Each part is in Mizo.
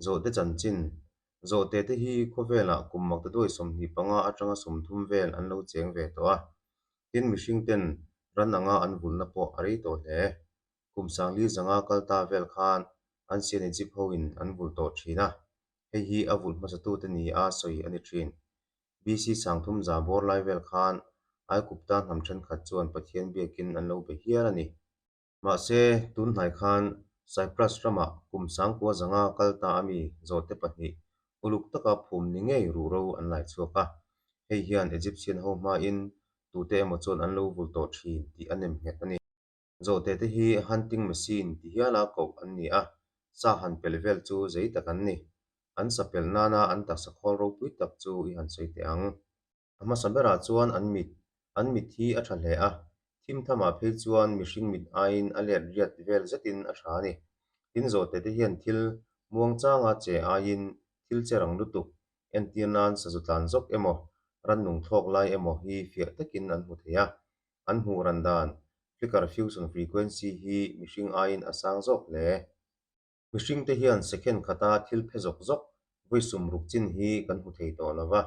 Zawhte chanchin, Zawhte te hi khawvelah kum maktaduai 25 atanga 30 vel an lo cheng ve tawh a, tin mihring ten ran anga an vulhna pawh a rei tawh hle. Kum sangli zanga kal ta vel khan an sian Egypt hoin an vulh tawh thin a, hei hi a vulh hmasatute ni a sawi a ni thin. BC 3000 za bawr lai vel khan Aigupta hnam thenkhat chuan Pathian biakin an lo be hial a ni. Mahse, tun hnai khan Cyprus ramah kum sangkua zanga kal ta ami zawhte pahnih uluk taka phum ni ngei ruhro an lai chhuak a. Hei hian Egyptian ho hmain tute emaw chuan an lo vul tawh thin tih a nem nghet a ni. Zawhte te hi hunting machine ti hiala koh an ni a, sa han pelh vel chu zei tak an ni. An sa pelh nana an taksa khawl ropui tak chu i han sawi teh ang. A hmasa berah chuan an mit, an mit hi a tha hle a, thim thamah phei chuan mihring mit aiin a let riat vel zetin a tha a ni. Tin zawhte te hian thil muangchanga che aiin thil che rang lutuk, entir nan sazu tlan zawk emaw, rannung thlawk lai emaw hi fiah takin an hmu thei a. An hmuh ran dan, flicker fusion frequency, hi mihring aiin a sang zawk hle. Mihringte hian second khata thil phe zawk zawk vawi sum ruk chin hi kan hmu thei tawh lo va,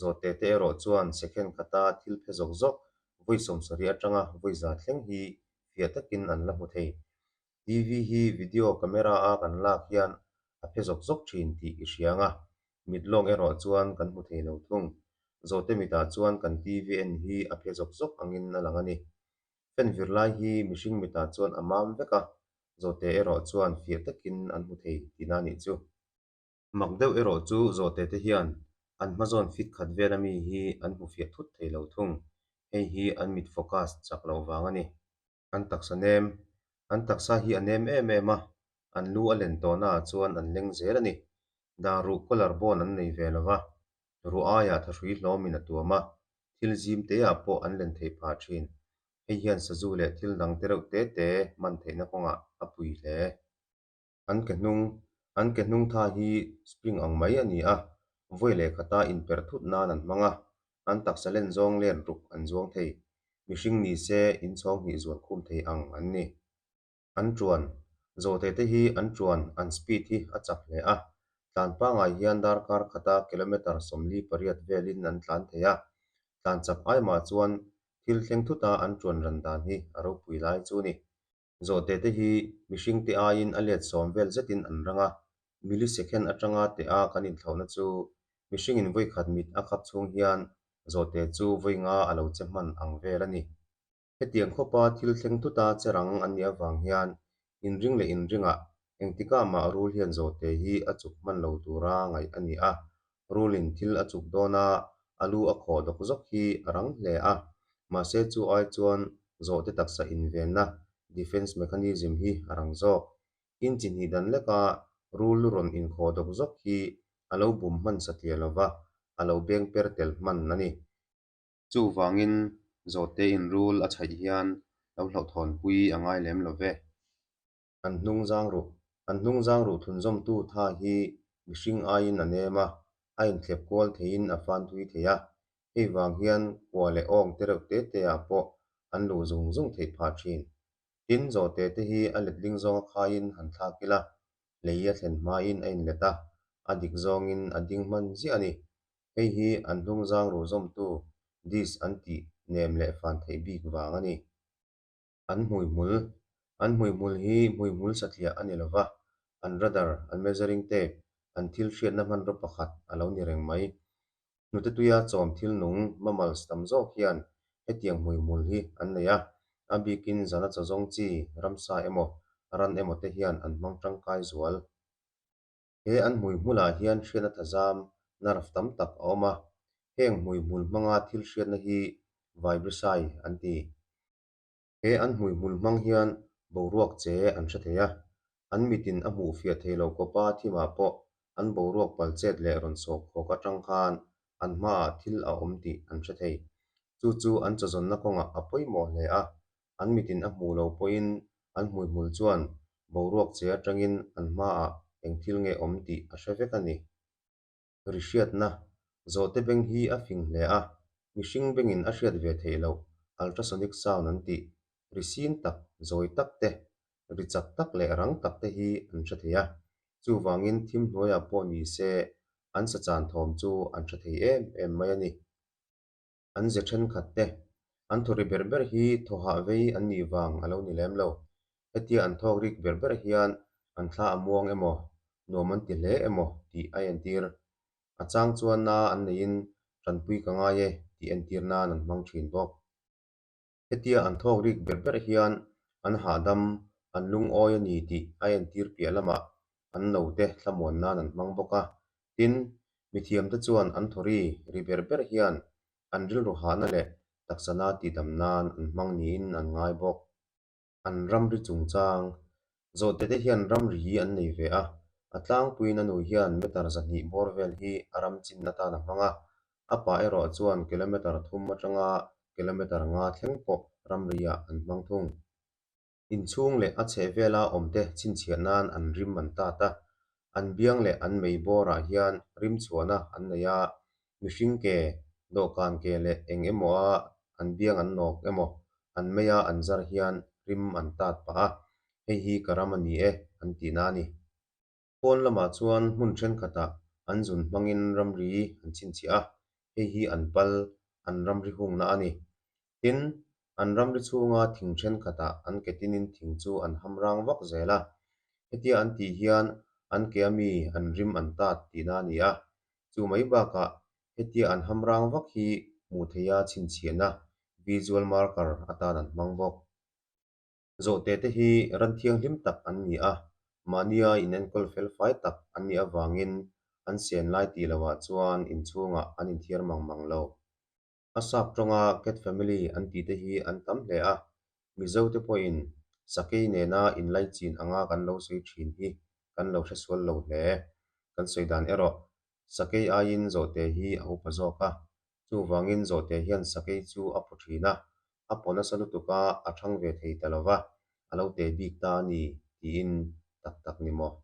zawhte te erawh chuan second khata thil phe zawk zawk vawi 70 atanga vawi za thleng hi fiah takin an la hmu thei. TV hi video camera a kan lak hian a phe zawk zawk thin tih i hria ang a, mit lawng erawh chuan kan hmu thei lo thung. Zawhte mitah chuan kan TV en hi a phe zawk zawk angin a lang a ni. Fan vir lai hi mihring mitah chuan a mam vek a, Zawhte erawh chuan fiah takin an hmu thei tihna a nih chu. Mak deuh erawh chu zawhte te hian an hmazawn fit khat vel ami hi an hmu fiah thut thei lo thung. Hei hi an mit focus chak loh vang a ni. An taksa nem, An taksa hi a nem em em a, an lu a len tawhnaah chuan an leng zel a ni. Dar ruh collar bone an nei ve lo va, ruh aiah thahrui hlawmin a tuam a, thil zim teah pawh an len theih phah thin. Hei hian sazu leh thil dang te reuh te te man theihna kawngah a pui hle. An ke hnung, An ke hnung tha hi spring ang mai a ni a, vawi leh khata inperh thut nan an hmang a, an taksa len zawng let ruk an zuang thei. Mihring ni se inchhawng hnih zuan khum thei ang an ni. An tuan, Zawhte te hi an tuan, an speed hi a chak hle a. Tlan pangai hian darkar khata kilometre 48 velin an tlan thei a. Tlan chak ai mah chuan thil thleng thuta an tuan ran dan hi a ropui lai chu ni. Zawhte te hi mihring te aiin a let sawm vel zetin an rang a, millisecond atanga teh a kan inthlauhna chu mihringin vawikhat mit a khap chhung hian zawhte chu vawi nga a lo che hman ang vel a ni. Hetiang khawpa thil thleng thuta che rang an nih avang hian inring leh inringah engtikah mah rul hian zawhte hi a chuk hman lo tura ngaih a ni a. Rulin thil a chuk dawn a, a lu a khawh dawk zawk hi a rang hle a. Mahse chu ai chuan zawhte taksa invenna, defense mechanism, hi a rang zawk. Inchi hnih dan leka rul lu rawn inkhawh dawk zawk hi a lo bum hman satliah lova, a lo beng per tel hman a ni. Chuvangin zawhte inrul a chhaih hian lo hlauhthawnpui a ngai lem lo ve. An hnung zang ruh, An hnung zang ruh thunzawmtu tha hi mihring aiin a nem a, a inthlep kual theiin a fan thui thei a. Hei vang hian kua leh awng te reuh te te ah pawh an luh zung zung theih phah thin. Tin, zawhte te hi a letling zawnga khaiin han thlak ila, lei a thlen hmain a inlet a, a dik zawngin a ding hman ziah a ni. Hei hi an hnung zang ruh zawmtu disc an tih nem leh fan theih bik vang a ni. An hmuihmul, An hmuihmul hi hmuihmul satliah a ni lo va, an radar, an measuring tape, an thil hriatna hmanraw pakhat a lo ni reng mai. Hnute tuia chawm thil nung, mammals, tam zawk hian hetiang hmuihmul hi an nei a, a bikin zana chaw zawng chi, ramsa emaw, ran emaw te hian an hmang tangkai zual. He an hmuihmulah hian hriatna thazam, nerve, tam tak a awm a, heng hmuihmul hmanga thil hriatna hi vibrisai an ti. He an hmuihmul hmang hian boruak che an hre thei a, an mitin a hmuh fiah thei lo kawpa thimah pawh an boruak pal chet leh rawn sawh khawk atang khan an hmaah thil a awm tih an hre thei. Chu chu an chawzawnna kawngah a pawimawh hle a, an mitin a hmuh lo pawhin an hmuihmul chuan boruak che atangin an hmaah eng thil nge awm tih a hre vek a ni. Ri hriatna, Zawhte beng hi a fing hle a, mihring bengin a hriat ve theih loh ultrasonic sound an tih, ri sin tak, zawi tak te, ri chak tak leh rang tak te hi an hre thei a. Chuvangin thim hnuaiah pawh ni se an sa chan thawm chu an hre thei em em mai a ni. An ze thenkhat te, an thaw ri ber ber hi thawhah vei an nih vang a lo ni lem lo. Hetia an thawk rik ber ber hian an thla a muang emaw, nuam an ti hle emaw tih a entir. A chang chuan na an neiin tanpui ka ngai e tih entir nan an hmang thin bawk. Hetia an thawk rik ber ber hian an hahdam, an lungawi a ni tih a entir piah lamah an note thlamuan nan an hmang bawk a. Tin, mithiamte chuan an thawri ri ber ber hian an rilru hahna leh taksana tihdam nan an hmang niin an ngai bawk. An ramri chungchang Zawhte te hian ramri hi an nei ve a, a tlangpuiin a nu hian meter 200 bawr vel hi a ram chin atan a hmang a, a pa erawh chuan kilometer thum atanga kilometer nga thleng pawh ramri-ah an hmang thung. Inchhung leh a chheh vela awmte chhinchhiah nan an rim an tat a, an biang leh an mei bawrah hian rim chhuahna an nei a, mihring ke, dawhkan ke leh eng emaw a an biang an nawk emaw an meia an zar hian rim an tat pah a, hei hi ka ram a ni e an tihna a ni. Pawn lamah chuan hmun thenkhatah an zun hmangin ramri an chhinchhiah a, hei hi an pal, an ramri hungna a ni. Tin, an ramri chhunga thing thenkhatah an ke tinin thing chu an ham rang vak zel a, hetia an tih hian an ke ami an rim an tat tihna a ni a, chu mai bakah hetia an ham rang vak hi hmuh theiha chhinchhiahna, visual marker, atan an hmang bawk. Zawhte te hi ran thianghlim tak an ni a, mahnia inenkawl fel fai tak an nih avangin an sen lai tih lohah chuan inchhungah an inthiar mang mang lo. A sap tawnga cat family an tih te hi an tam hle a, Mizo te pawhin sakei nena inlaichin anga kan lo sawi thin hi kan lo hresual lo hle. Kan sawi dan erawh sakei aiin zawhte hi a upa zawk a, chuvangin zawhte hian sakei chu a phu thin a, a paw nasa lutuk a, a thang ve thei ta lo va, a lo te bik ta a ni tiin tak tak ni maw?